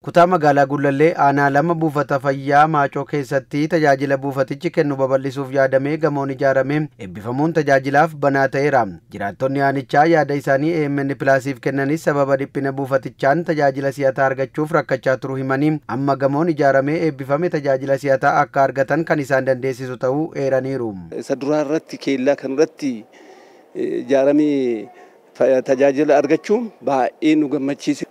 Kutaa magaalaa Gullallee aanaa 2 buufata fayyaa Maacoo keessatti tajaajila buufatichi kennu babal'isuuf yaadamee gamoon ijaarame eebbifamuun tajaajilaaf banaa ta'eera. Jiraattonni aanichaa yaada isaanii AMN Plusiif kennanis sababa dhiphina buufatichaan tajaajila si'ataa argachuuf rakkachaa turuu himanii amma gamoon ijaaramee eebbifame tajaajila si'ataa akka argatan kan isaan dandeessisu ta'uu eeraniiru. Isa duraa irratti keellaa kanarratti ijaaramee tajaajila argachuun baay'ee nu gammachiise.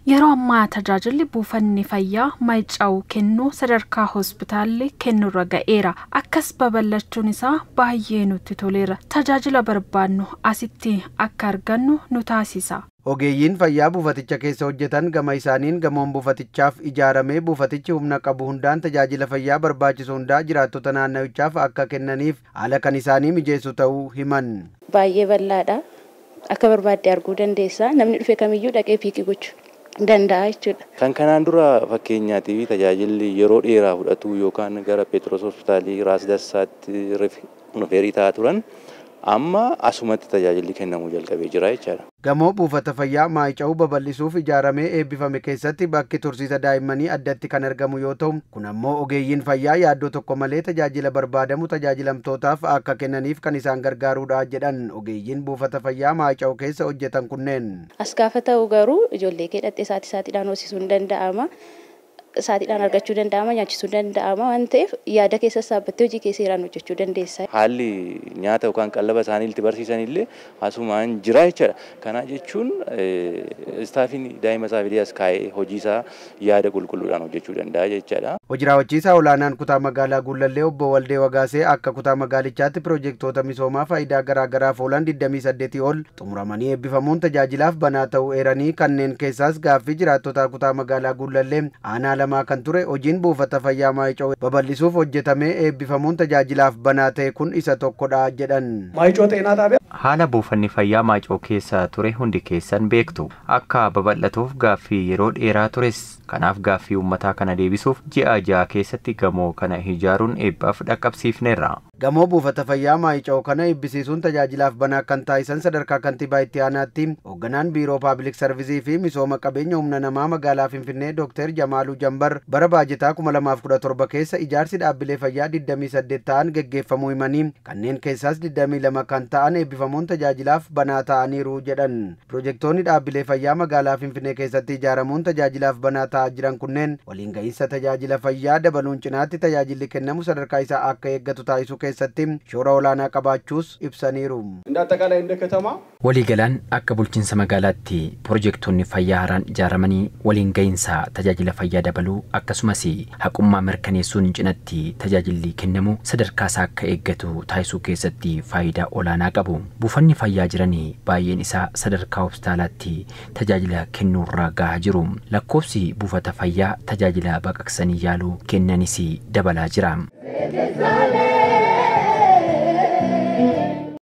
Yeroo ammaa tajaajilli buufanni fayyaa Maayica'u kennu sadarkaa hospitaalli kennurra ga'eera. Akkas babal'achuun isaa baay'ee nutti toleera. Tajaajila barbaannu asitti akka argannu nu taasisa. Ogeeyyiin fayyaa buufaticha keessa hojjetan gama isaaniin gamoon buufatichaaf ijaaramee buufatichi humna qabu hundaan tajaajila fayyaa barbaachisu hundaa jiraattota naannawichaaf akka kennaniif haala kan isaanii mijeessu ta'uu himan. Baay'ee bal'aadha. Akka barbaadde arguu dandeessa. Namni dhufe kamiyyuu dhaqee piikii gochuu danda'a jechuudha. Kan kanaan dura fakkeenyaatiif tajaajilli yeroo dheeraa fudhatu yookaan gara Peetros Hospitaalii Raas Dassaatti rifeerii ta'aa turan amma asumatti tajaajilli kennamuu jalqabee jira jechaadha. Gamoo buufata fayyaa Maayica'uu babal'isuuf ijaaramee eebbifame keessatti bakki tursiisa daa'immanii addatti kan argamu yoo ta'u, kun ammoo ogeeyyiin fayyaa yaaddoo tokko malee tajaajila barbaadamu tajaajilamtootaaf akka kennaniif kan isaan gargaarudha jedhan ogeeyyiin buufata fayyaa Maayica'uu keessa hojjetan kunneen. As gaafa ta'u garuu ijoollee kee dhattee sa'aatii sa'aatiidhaan hoosisuu hin danda'ama. Sa'aatiidhaan argachuu danda'ama, nyaachisuu danda'ama waan ta'eef yaada keessa saabbattee hojii keessa seeraan hojjechuu dandeessa. Haalli nyaata yookaan qallaba isaanii itti barsiisan illee asumaan jira jechaadha. Kana jechuun istaafiin daa'ima isaa fidee as kaa'ee hojii isaa yaada qulqulluudhaan hojjechuu danda'a jechaadha. Hojii raawwachiisaa olaanaan kutaa magaalaa Gullallee obbo Waldee Wagaasee akka kutaa magaalichaatti piroojeektoota misoomaa faayidaa garaa garaaf oolan 28 ol xumuramanii eebbifamuun tajaajilaaf banaa ta'uu eeranii kanneen keessaas gaaffii jiraattota kutaa magaalaa Gullallee aanaa 2 kan ture hojiin buufata fayyaa Maayica'uu babal'isuuf hojjetamee eebbifamuun tajaajilaaf banaa ta'e kun isa tokkodha jedhan. Maayica'uu ጤና ጣቢያ Haala buufanni fayyaa Maayica'uu keessa ture hundi keessan beektu. Akka babal'atuuf gaaffii yeroo dheeraa tures. Kanaaf gaaffii uummataa kana deebisuuf ji'a 6 keessatti gamoo kana ijaaruun eebbaaf dhaqqabsiifneerra. Gamoo buufata fayyaa Maayica'uu kana eebbisiisuun tajaajilaaf banaa kan taasisan sadarkaa kantiibaa itti aanaatti hoogganaan biiroo paabilik sarvisii fi misooma qabeenya humna namaa magaalaa Finfinnee Dr. Jamaaluu Jambar bara baajetaa 2017 keessa ijaarsi dhaabbilee fayyaa 28 ta'an geggeeffamuu himanii kanneen keessaas 22 kan ta'an eebbifamuun tajaajilaaf banaa ta'aniiru jedhan. Piroojeektoonni dhaabbilee fayyaa magaalaa Finfinnee keessatti ijaaramuun tajaajilaaf banaa ta'aa jiran kunneen waliin ga'iinsa tajaajila fayyaa dabaluun cinaatti tajaajilli kennamu sadarkaa isaa akka eeggatu taasisuu keessatti shoora olaanaa qabaachuus ibsaniiru. እንደ አጠቃላይ እንደ ከተማ Waliigalaan akka bulchiinsa magaalaatti piroojeektoonni fayyaa haaraan ijaaramanii waliin ga'iinsa tajaajila fayyaa dabaluu akkasumas haqummaa mirkaneessuun cinatti tajaajilli kennamu sadarkaa isaa akka eeggatu taasisuu keessatti faayidaa olaanaa qabu. Buufanni fayyaa jiranii baay'een isaa sadarkaa hospitaalaatti tajaajila kennuurra gahaa jiru. Lakkoofsi buufata fayyaa tajaajila baqaqsanii yaaluu kennanis dabalaa jira.